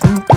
What's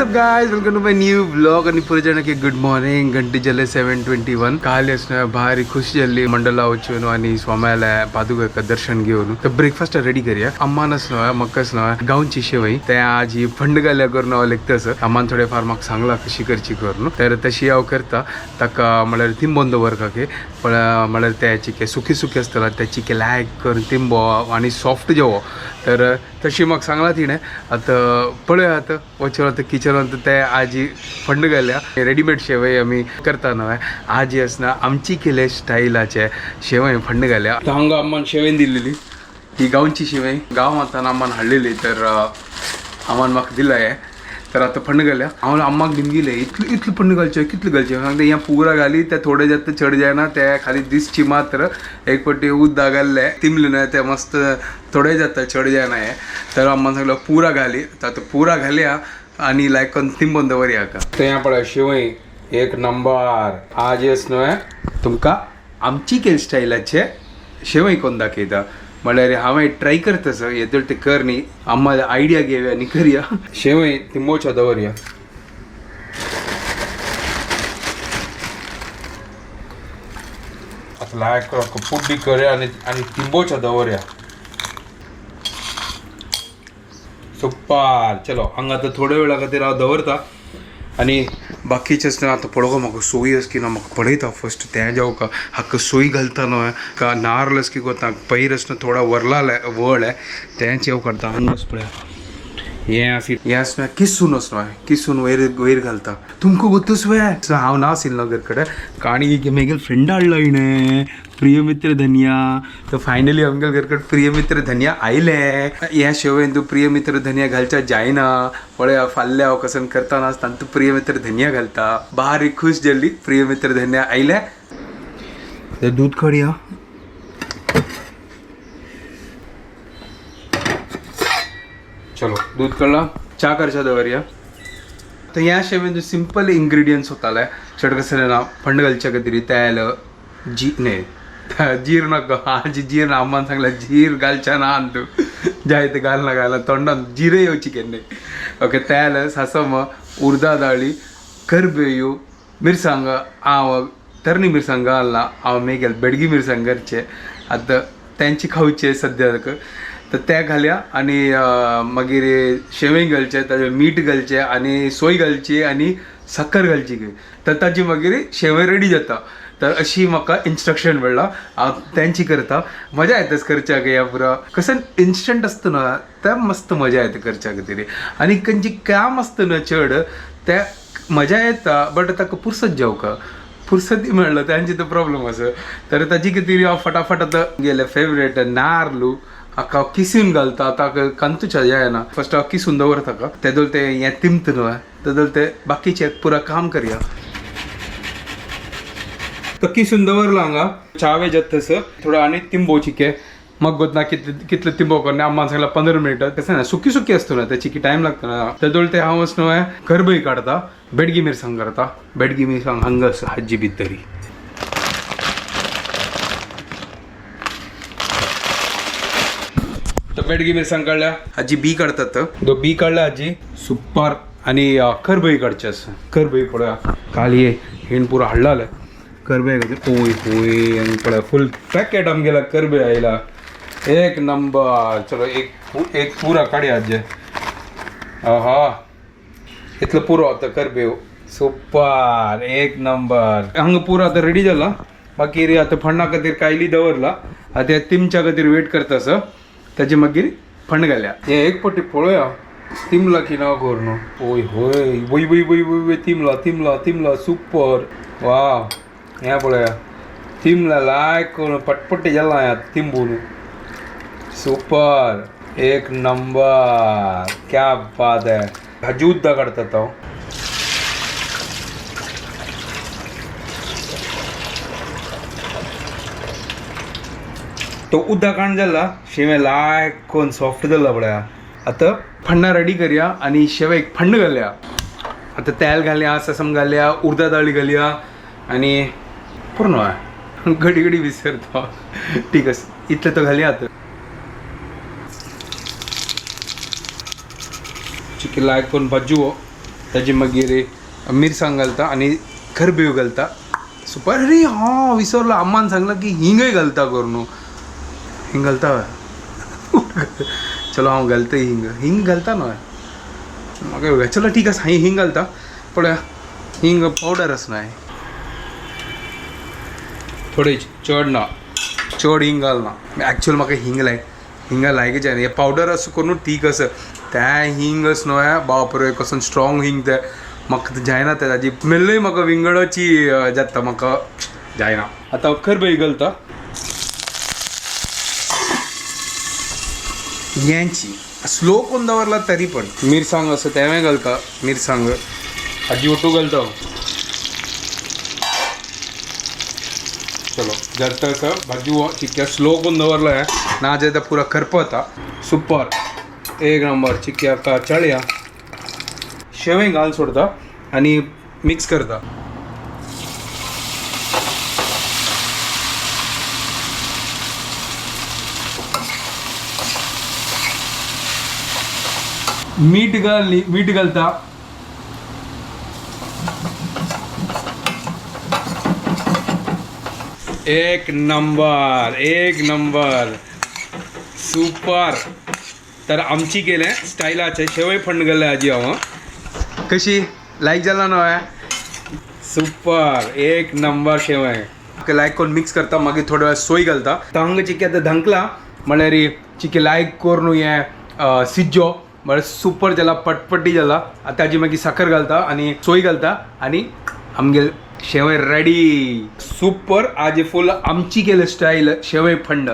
up guys, welcome to my new vlog. आणि पुरे जण की गुड मॉर्निंग. घंटी जाले 7:21. काल असं भारी खुश जाल्ली मंडला वचून आणि स्वाम्याला पादुका दर्शन घेऊन. तर ब्रेकफास्ट रेडी करूया. अम्मानच न्हय मक्कच न्हय गावची शेवई त्या आजी फंड घाल्या करून हांव लेखतस. अम्मान थोडेफार म्हाका सांगला कशी करची करून, तर तशी हांव करता. ताका म्हळ्यार तिंबोन दवरता की पण म्हळ्यार ते चिके सुकी सुकी आसतला ते चिके लायक करून तिंबो आणि सॉफ्ट जेवो. तर तशी म्हाका सांगला तिणें. आतां पळय आतां वचून आतां किचनांत ते आजी फंड घाल्या. रेडीमेड शेवई आमी करता न्हय, आजी आसना आमची केले स्टायलाचे शेवई फंड घाल्या. आतां हांगा अम्मान शेवई दिल्लेली, ही गांवची शेवई गांवांत अम्मान हाडलेली, तर अम्मान म्हाका दिला हे. तर आतां फंड घाल्या. हांव अम्माक निमगिले इतलें इतलें फंड घालचें कितलें घालचें सांगता. हें पुरा घाली ते थोडे जाता चड जायना, ते खाली दिसची मात्र एक पट्टी उद्दा घाल्लें तिमलें न्हय ते मस्त थोडे जाता चड जायना हें. तर अम्मान सांगलो पुरा घाली. आतां पुरा घालया आणि लायक करून तिंबोन दवरया हाका. थंय पळय शेवई एक नंबर. आज न्हय तुमकां आमची केल स्टायलाचे शेवई कोण दाखयता. म्हळ्यार हांवें ट्राय करता सर येदोळ ते कर न्ही, अम्मा आयडिया घेवया आनी करया. शेवई तिंबोच्या दवरया. आतां लायक पुड्डी करया आनी आनी तिंबोच्या दवरया. सुपार. चलो हांगा आतां थोड्या वेळा खातीर हांव दवरता आनी बाकीचें आसतना आतां पळोवंक म्हाका सोय आसा की ना म्हाका पळयता फर्स्ट तें जावका. हाका सोय घालता न्हय का नार्ल आसा की कोता पैर आसतना थोडा वरला वळ तेंच येव करता. हांगाच पळया हें आसा, हें आसना किसून आसना किसून वयर वयर घालता. तुमकां गोतूच वे हांव ना आशिल्लो घर कडेन काणी की मागीर फ्रेंड हाडलो हिणें प्रियमित्र धनिया. तर फायनली आमगे घर कडेन प्रियमित्र धनिया आयले. ह्या शेवयन तूं प्रियमित्र धनिया घालच्या जायना. पळया फाल्यां हांव कसन करता नासतना तूं प्रियमित्र धनिया घालता. बारीक खुश जाल्ली प्रियमित्र धनिया आयले. ते दूध काडया. चलो दूध काडला, च्या करच्या दवरया. तर ह्या शेवेन सिंपल इंग्रेडियंट्स होताले. चड कसं ना फंड घालच्या खातीर तेल जी न्ही जीर नाका. आजी जीर ना अम्मान सांगला जीर घालच्या ना तूं जाय ते घाल ना घालना तोंडान जिरे येवची केन्ना. ओके तेल सासम उर्दा दाळी करबेयू मिरसांग. हांव तरणी मिरसांग घालना, हांव मागीर बेडगी मिरसांग करचे आतां तेंची खावचे सद्याक. तर ते घालया आनी मागीर शेवई घालचे, ताजे मीठ घालचे आनी सोय घालची आनी साकर घालची. तर ताजी मागीर शेवई रेडी जाता. तर अशी म्हाका इन्स्ट्रक्शन मेळ्ळा, हांव तेंची करता. मजा येताच करच्याक. ह्या पुरो कसं इन्स्टंट आसता न्हय ते मस्त मजा येता करच्या खातीर. आनी खंयची काम आसता न्हय चड ते मजा येता, बट ताका पुरसत जावका पुरसती मेळ्ळो तेंची तो प्रॉब्लम आसा. तर ताजी खातीर हांव फटाफट आतां गेले फेवरेट नार्लू हाका हांव किसून घालता. ताका कांतूच्या जायना फर्स्ट हांव किसून दवरता ताका. तेदोळ ते हें तिमता न्हय तेदोळ ते बाकीचें पुरा काम करया. तो किसून दवरला हांगा चावे जाता तसं थोडं आनी तिंबोची के मग गोत ना कितले कितले तिंबो करणे. अम्मान सांगला 15 मिनिटां. तसं ना सुकी सुकी असतो ना त्याची की टायम लागतो ना. तेदोळ ते हांव न्हय करबय काडता, बेडगी मिरसांग करता. बेडगी मिरसांग हांगा आसा हाजी भितरी. तर बेडगी मिरसांग काडल्या, हाजी बी काडतात. तो बी काडल्या हाजी सुपर. आनी करबय काडचे आसा. करबय पळया काल हे हेण पुरो हाडलाले करबय खातीर. ओय होय आनी पळय फूल पॅकेट आमगेला करबय आयला. एक नंबर. चलो एक एक पुरा काडया हाजे. आहा इतलो पुरो आतां करबेव सुपर एक नंबर. हांगा पुरो आतां रेडी जाला. मागीर आतां फण्णा खातीर कायली दवरला. आतां तिमच्या खातीर वेट करता सर. ताजे मागीर फंड घाल्या. हे एक पट्टी पळोवया तिमला की ना करून. ओय होय वय वय वय वय वय तिमला तिमला तिमला सुपर. वा हें पळया तिमला लायक करून पटपट्टे जाला हें तिंबून. सुपर एक नंबर. क्या बात है. भाजी उद्दा काडतात हांव. तो उद्दा काण जाला शेवे लायक कोण सॉफ्ट जाला पळया. आतां फण्णा रेडी करया आनी शेवेक फण्ण घालया. आतां तेल घालया, ससम घालया, उर्दा दाळी घालया आनी पूर्ण घडी घडी विसरतो. ठीक आसा इतलें तो घालया आतां. चिके लायक करून भाजयो ताजे मागीर मिरसांग घालता आनी खरबेव घालता. सुपर. अरे हा विसरलो, अम्मान सांगला की हिंगय घालता करून. हिंग घालता? चलो हांव घालता हिंग. हिंग घालता न्हय म्हाका. चलो ठीक आसा, हिंग घालता. पळया हिंग पावडर आसा न्हय, थोडेच, चड ना, चड हिंग घालना. एक्चुअल म्हाका हिंग लायक, हिंगा लायक जायना. हे पावडर असो करून ठीक आसा. तें हिंग अस न्हय, बापरे कसो स्ट्रॉंग हिंग तें, म्हाका जायना तें. ताजी स्मेलूय म्हाका विंगडची जाता, म्हाका जायना. आतां खरबेव घालता यांची. स्लो करून दवरला तरी पण. मिरसांग आसा तेंवूय घालता, मिरसांग आजी ओटू घालता. चलो जाता आसा भाजयो चिक्क्या. स्लो करून दवरला हें, ना जाल्यार पुरा खरपता. सुपर, एक नंबर. चिक्क्याक चळया शेवय घालून सोडता आनी मिक्स करता. मीठ घाल, मीठ घालता. एक नंबर, एक नंबर, सुपर. तर आमची केले स्टायलाचे शेवय फंड गेले आजी हांव. कशी लायक जाला न्हय? सुपर, एक नंबर. शेवय लायक करून मिक्स करता. मागीर थोडो वेळ सोय घालता. हांगा चिके आतां धांकला, म्हळ्यार चिके लायक करून हें सिज्जो म्हळ्यार सुपर जाला, पटपटी जाला. आतां ताजी मागीर साखर घालता आनी सोय घालता आनी आमगेल शेवय रेडी. सुपर. आज फुल आमची केले स्टायल शेवय फंड.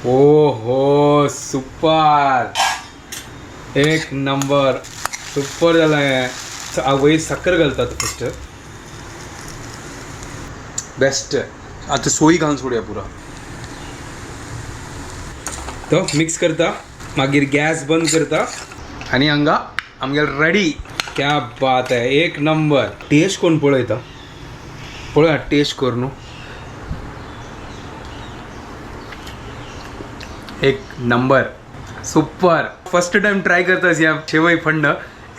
ओ हो, सुपर, एक नंबर, सुपर जाला हें. वयर साखर घालतात फस्ट, बेस्ट. आतां सोय घालून सोडया पुरा. तो मिक्स करता, मागीर गॅस बंद करता आनी हांगा आमगेल रेडी. क्या बात आहे, एक नंबर. टेस्ट कोण पळयता, पळया टेस्ट करून. एक number, super. First time try करता ह्या शेवई फंड.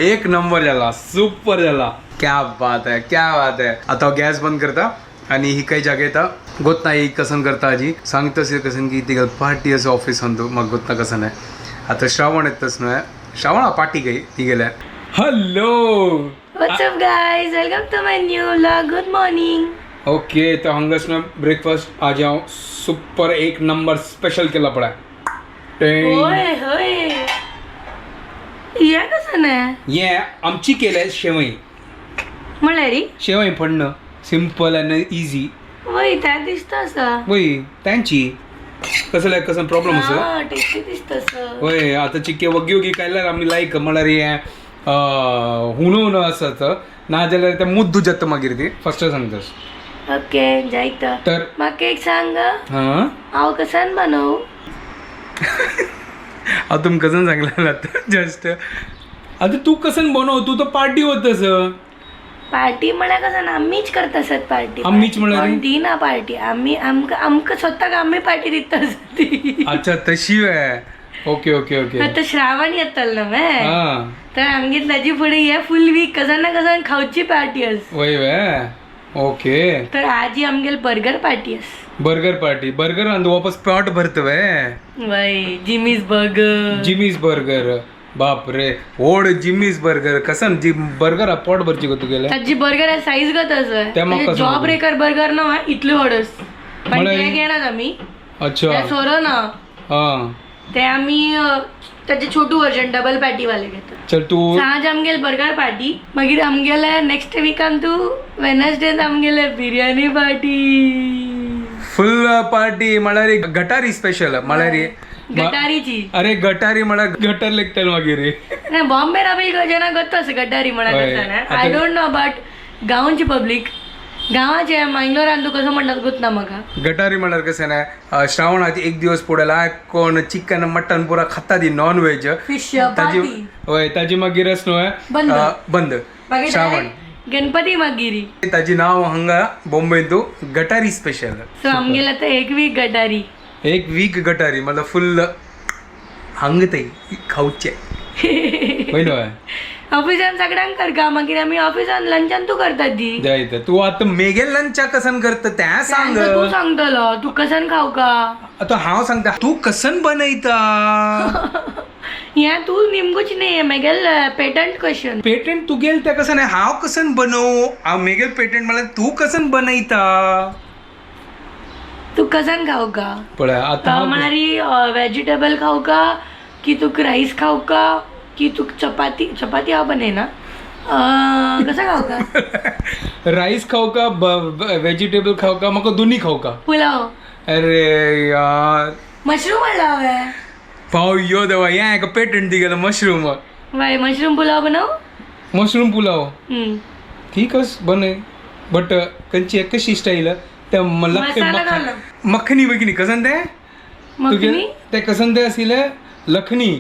एक नंबर जाला, सुपर जाला. क्या बात आहे, क्या बात आहे. आता गॅस बंद करता आणि ही काही जागा येता गोत ना. एक कसन करता आजी सांगतस कसन की ती पार्टी असं ऑफिसान तू मग गोत ना कसं नाही. आता श्रावण येतच न्हय, श्रावणा पार्टी काही ती गेल्या. Hello. What's up guys? Welcome to my new vlog. Good morning. Okay, तर हांगास ब्रेकफास्ट आज हांव सुपर एक नंबर स्पेशल केला पळय. होय होय, हे कसं नाही? हे आमची केले शेवई. म्हळ्यार? शेवई फण्ण, सिंपल आनी इझी. वय, त्या दिसता असा. वय, त्यांची कसं कसं प्रॉब्लेम आसा? हा, टेस्टी दिसता असं. वय, आता चिक्के वग्गी वग्गी काडल्यार आमी लायक, म्हळ्यार हें हुनो हुनो आसत ना जाल्यार ते मुद्दू जाता मागीर ती. फर्स्ट सांगतास. ओके, जायता. तर म्हाका एक सांग, हां. हांव कसान बनवू? हांव तुमकां कसन सांगलें आतां जस्ट. आतां तूं कसन बनव? तूं तर पार्टी वतस. पार्टी म्हळ्यार कसं आमीच करता आसत पार्टी. आमीच म्हळ्यार? कोण दिना पार्टी. आमी आमकां आमकां स्वताक आमी पार्टी दिता आसत ती. अच्छा, तशी वे. Okay okay okay. आतां श्रावण येतलो न्हय, हां. तर आमगे ताजी फुडें हे फूल वीक कसान ना कसान खावची पार्टी आस. वय वे, ओके. तर आजी आमगेल बर्गर पार्टी आस. Burger party. बर्गर आनी वापस पोट भरत वे. वय, जिमीज बर्गर. जिमीज बर्गर, बाप रे, ओड जिमीज बर्गर कसन जी बर्गर पोट भरची गो तुगेले. ताजी बर्गर साईज गत ते म्हाका आसा. कसं जॉब माहिती? ब्रेकर बर्गर ना इतले व्हड आस. पण म्हळ्यार? ते घेनात आमी. अच्छा. ते सोरो ना. हां. ते आमी ताजे छोटू वर्जन डबल पॅटी वाले घेतात. चल तू. सांज आमगेल बर्गर पार्टी, मागीर आमगेले नेक्स्ट विकान तू वेनसडेन आमगेले बिर्याणी पार्टी. फुल पार्टी म्हळ्यार गटारी स्पेशल म्हळ्यार. गटारीची. अरे, गटारी म्हळ्यार गटर लेखताल मागीर. ना, बॉम्बे राबील जना गत्तो असं गटारी म्हणा. हय, कसं ना, आता- I don't know but गांवची पब्लीक, गांवाचे मंगलोरान तूं कसं म्हणटात गोत ना म्हाका. गटारी म्हळ्यार कसं ना, श्रावणाचे एक दिवस पुढे कोण चिकन मटन पुरा खाता ती नॉन व्हेज. फिश ताजी पार्टी. हय, ताजी मागीर न्हय. बंद. बंद. मागीर श्रावण. direct Ganpati मागीर. ताजी नाव हांगा बॉम्बेंतू गटारी स्पेशल. सो आमगेले आतां एक वीक गटारी. एक वीक गटारी मतलब फुल. हांग ते खावचे पयलो ऑफिसान सगळ्यांक कर का, मागीर आमी ऑफिसान लंचान तूं करता ती. जायत तू आता मेगेल लंचा कसन करता त्या सांग. तूं सांगतलो तूं कसन खाव का. आता हांव सांगता तू कसन बनयता. हें तूं निमगूच न्ही, मेगेल पेटंट क्वेश्चन. पेटंट तुगेल त्या कसन आहे, हांव कसन बनवू? हांव मेगेल पेटंट म्हळ्यार तूं कसन बनयता. तूं कसन खाव का. पळय आता म्हळ्यार वेजिटेबल खाव का की तुका राईस खाव का की तुका चपाती? चपाती हांव बनयना. कसं खाव का? राईस खाऊ का, वेजिटेबल खाऊ का, म्हाका दोन्ही खाऊ का. पुलाव. अरे यार, मशरूम म्हणला हांवें. पाव यो देवा, हें एका पेटंट दी गेलो मशरूम. बाय मशरूम पुलाव बनव. मशरूम पुलाव ठीक अस बनय, बट कंची कशी स्टाईल त्या मसाला घाल. मखनी बघिनी कसन ते मखनी. ते कसन ते आशिल्ले लखनी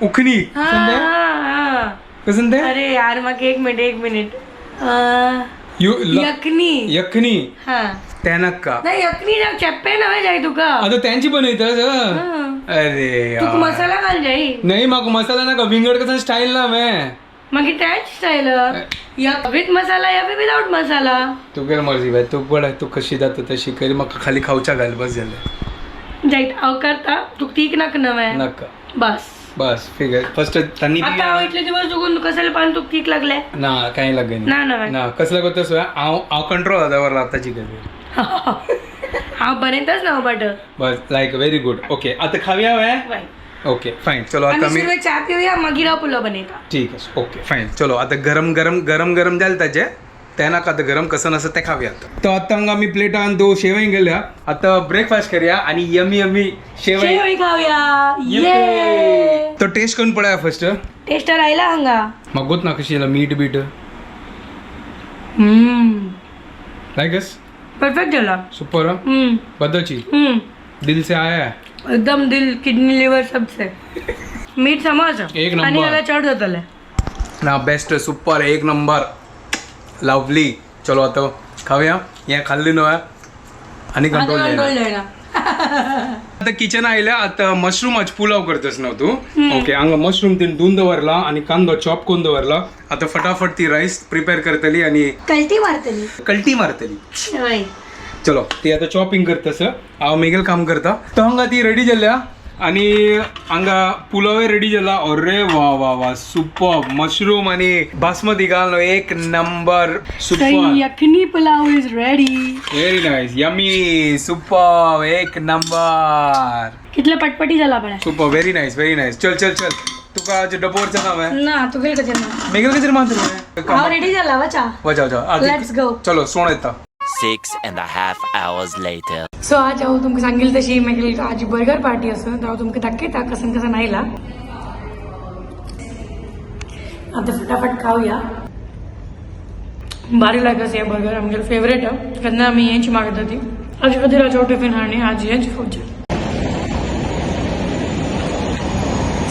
उखनी हा कसन ते हा. कसन ते. अरे यार, म्हाका एक मिनिट एक मिनिट. यखनी. यखनी. हा. त्या नाका. नाही, यखनी ना चेप्पे नव्हे जाय तुका. आता त्यांची बनयता. अरे तुका यार. मसाला घाल जाय. नाही, म्हाका मसाला नाका, विंगड कसन स्टाईल ना मे. मागीर त्याच स्टाईल या विथ मसाला या विदाउट मसाला. तुगेल मर्जी बाय, तू पळय तू कशी जाता तशी कर, म्हाका खाली खावच्या घाल बस जालें. जायत हांव करता, तुका तीख नाका नवें. नाका. बस. बस ठीक आहे, फर्स्ट त्यांनी. आता हांव इतले दिवस दुखून कसले पान तुका तीख लागले? ना, काही लागेल. ना ना. ना, कसं लागत तसं हांव हांव कंट्रोल दवरला आताची गजाल. हांव बनयताच ना but. Bus like very good. Okay, आता खावया वे. ओके फाईन, चलो आता आमी मी सुरवेक च्या पिवया, मागीर हांव पुलाव बनयता. ठीक आहे, ओके फाईन. चलो आता गरम गरम गरम गरम जालें ताजें, ते नाका, आता गरम कसं नसं ते खावया. तर आता हांगा आमी प्लेटान दो शेवई गेल्या, आता ब्रेकफास्ट करूया आणि यमी यमी शेवई. शेवई खावया ये. तो टेस्ट करून पळया फर्स्ट. टेस्टर आयला हांगा. मागूत ना कशी मीठ बीट. लायकस. परफेक्ट झाला. सुपर. पद्धतची दिल से आया है. एकदम दिल, किडनी, लिव्हर सबसे मीठ समज. एक नंबर. आणि याला चढ जातले. ना, बेस्ट, सुपर, एक नंबर, लवली. चलो आता खाऊया, हे खाल्ली न्हय आणि कंट्रोल. कंट्रोल जायना. आता किचन आयल्या, आता मशरूमाच पुलाव करतस ना तू? ओके, हांगा मशरूम तीन धुवन दवरला आणि कांदो चॉप करून दवरला. आता फटाफट ती राईस प्रिपेअर करतली आणि कल्टी मारतली. कल्टी मारतली. हय. चलो, ती आता चॉपिंग करतस, हांव मेगेल काम करता. तो हांगा ती रेडी जाल्या आणि हांगा पुलावय रेडी जाला. अरे वा वा वा, सुपर. मशरूम आणि बासमती घालून एक number, super. Yakhni pulao is ready. Very nice, yummy, super, एक नंबर. कितले पटपटी झाला पळय. Super, very nice, very nice. चल चल चल, तुका डबोरचं नाव आहे. ना, तुगेल कचेर ना. मेगेल कचेर मात्र. हांव रेडी जाला, वचा. वचा वचा. Let's go. चलो, सोण येता. 6.5 hours later. So आज हांव तुमकां सांगिल्लें तशी मागीर आज बर्गर पार्टी आसा, तर हांव तुमकां दाखयता कसन कसन आयला. आता फटाफट खाऊया. भारी लागस हे बर्गर, आमगेले फेवरेट. केन्ना आमी हेंच मागता ती. आज खातीर आज हांव टिफिन हाडनी, आज हेंच खावचें.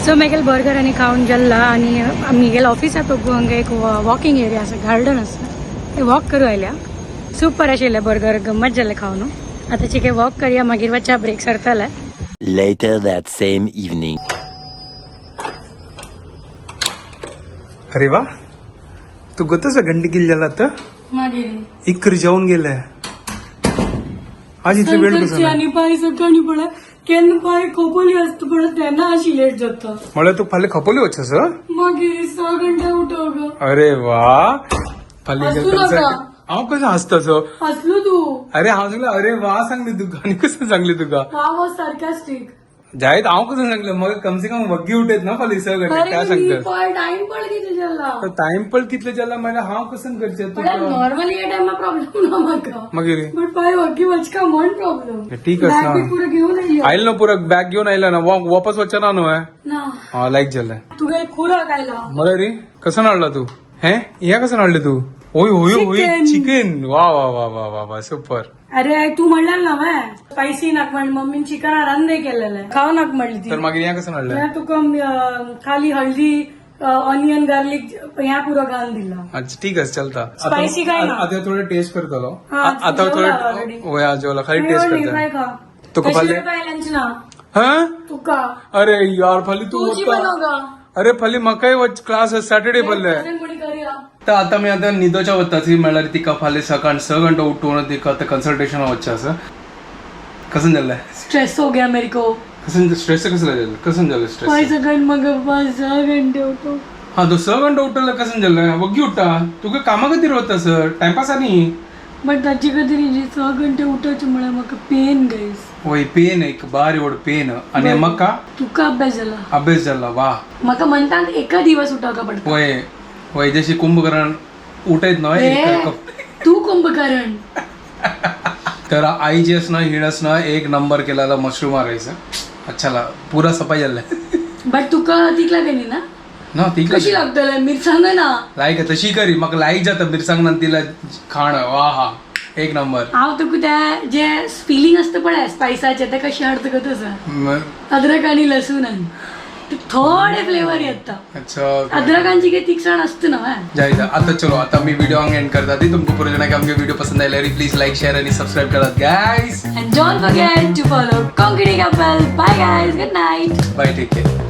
सो मागीर बर्गर आनी खावन गेल्ला आनी आमी गेला ऑफिसात. हांगा एक वॉकिंग एरिया आसा, गार्डन आसा, ते वॉक करू आयल्या. सुपर आशिल्ले बर्गर, गम्मत जालें खावन. आतां चिके वॉक करया, मागीर वच्या, ब्रेक सरतले. Later that same evening. अरे वा, तू गतच घंटी किल्ली जाला आता. मागीर इकर जेवण गेलंय आज, इतले वेळ कसं? आनी पाय सकाळी पळय केन्ना पाय खोपोली आसता पळय, तेन्ना अशी लेट जाता. म्हळ्यार तू फाल्यां खपोली वचस? मागीर 6 घंटे उठो गो. अरे वा, फाल्यां हसू नका. हांव कसं हसतसो? हसलो तू. अरे हांव सांगलें अरे वा सांगली तुका आनी कसं सांगली तुका? हांव वॉज सार्कास्टीक. जायत, हांव कसं सांगलें? मग कम से कम वग्गी उठयत ना फाल्यां 6 घंटे त्या अरे सांगता. पळय टायम पळय कितले जाला. टायम पण कितले जाला म्हळ्यार हांव कसं करचें म्हळ्यार तुका? नॉर्मली या टायमा प्रॉब्लेम ना म्हाका. मागीर? बट पाय वग्गी वचका म्हण प्रॉब्लेम. ठीक आसा. बॅग बी पुरो घेवन आयली. आयल ना, पुरो बॅग घेवन आयला ना, वापस वचना न्हू. ना. हा, लायक जालें. तुगे खुराक आयला. म्हळ्यार रे कसं हाडला तू हे? ह्या कसं हाडले तू? होय होय होय. Chicken. Chicken, वा वा वा वा वा वा, सुपर. अरे तू म्हणलं ना वे स्पायसी नाक म्हण, मम्मीन चिकन रांदे केलेलं खाव नाक म्हणली ती. तर मागीर ह्या कसं हाडलं? ह्या तुका खाली हळदी, ऑनियन, गार्लिक ह्या पुरो घालून दिला. अच्छा, ठीक आहे, चलता. Spicy काय ना? आता थोडं टेस्ट करतलो. हा, आता जेवला थोडं already. होय, जेवला, खाली टेस्ट करता. काय का तुका फाल्यां काय लंच ना? हा? तुका अरे यार, फाली तू तुझी वता. बनव गा. अरे फाली म्हाकाय क्लास सॅटर्डे पडले. कोणी करूया. तर आता मी आता निदोच्या वताची, म्हणल्यार तिका फाल्यां सकाळ 6 घंटा उठोवन तिका आतां कन्सल्टेशन वचचें आसा. कसं जालें? स्ट्रेस हो गया मेरे को. कसं स्ट्रेस? कसं जालें? कसं जालें स्ट्रेस? 5 घंटे मग 5-6 घंटे उठो. हा, तो 6 घंटा उठलं, कसं जालें? वग्गी उठा. तुका कामा खातीर वता सर, टायमपास न्ही. बट ताचे खातीर 6 घंटे उठायचे म्हळ्यार म्हाका पेन गायस. वय, पेन एक बारी व्हड पेन आणि म्हाका तुका अभ्यास जाला. अभ्यास जाला वा. म्हाका मंथान एका दिवस उठावका पडटा. वय वय, जशी कुंभकर्ण उठयत न्हय. ए, तू कुंभकर्ण. तर आई जी असणं हिणस ना एक नंबर केलेला मशरूम राईस. अच्छा, पुरा सफाई झाला. बट तुका तीख लागली ना? ना, ती कशी लागतले मिरसांग ना? लायक तशी करी म्हाका लायक जाता मिरसांग ना तिला खाण, वा हा, एक नंबर. हांव तुका त्या जे फिलिंग आसता पळय स्पायसाचें, तें कशें हाडटा तसं अद्रक आनी लसूणान ते थोडे फ्लेवर येता. अच्छा. अद्रकांची काही तिखसाण असते ना हं? जाय जा आता. चलो, आता मी व्हिडिओ एंड करता. ती तुमको पूर्ण की आमचे व्हिडिओ पसंद आले, प्लीज लाईक, शेअर आणि सबस्क्राईब करात guys. And don't forget to follow Konkani Couple. Bye guys. Good night. Bye, take care.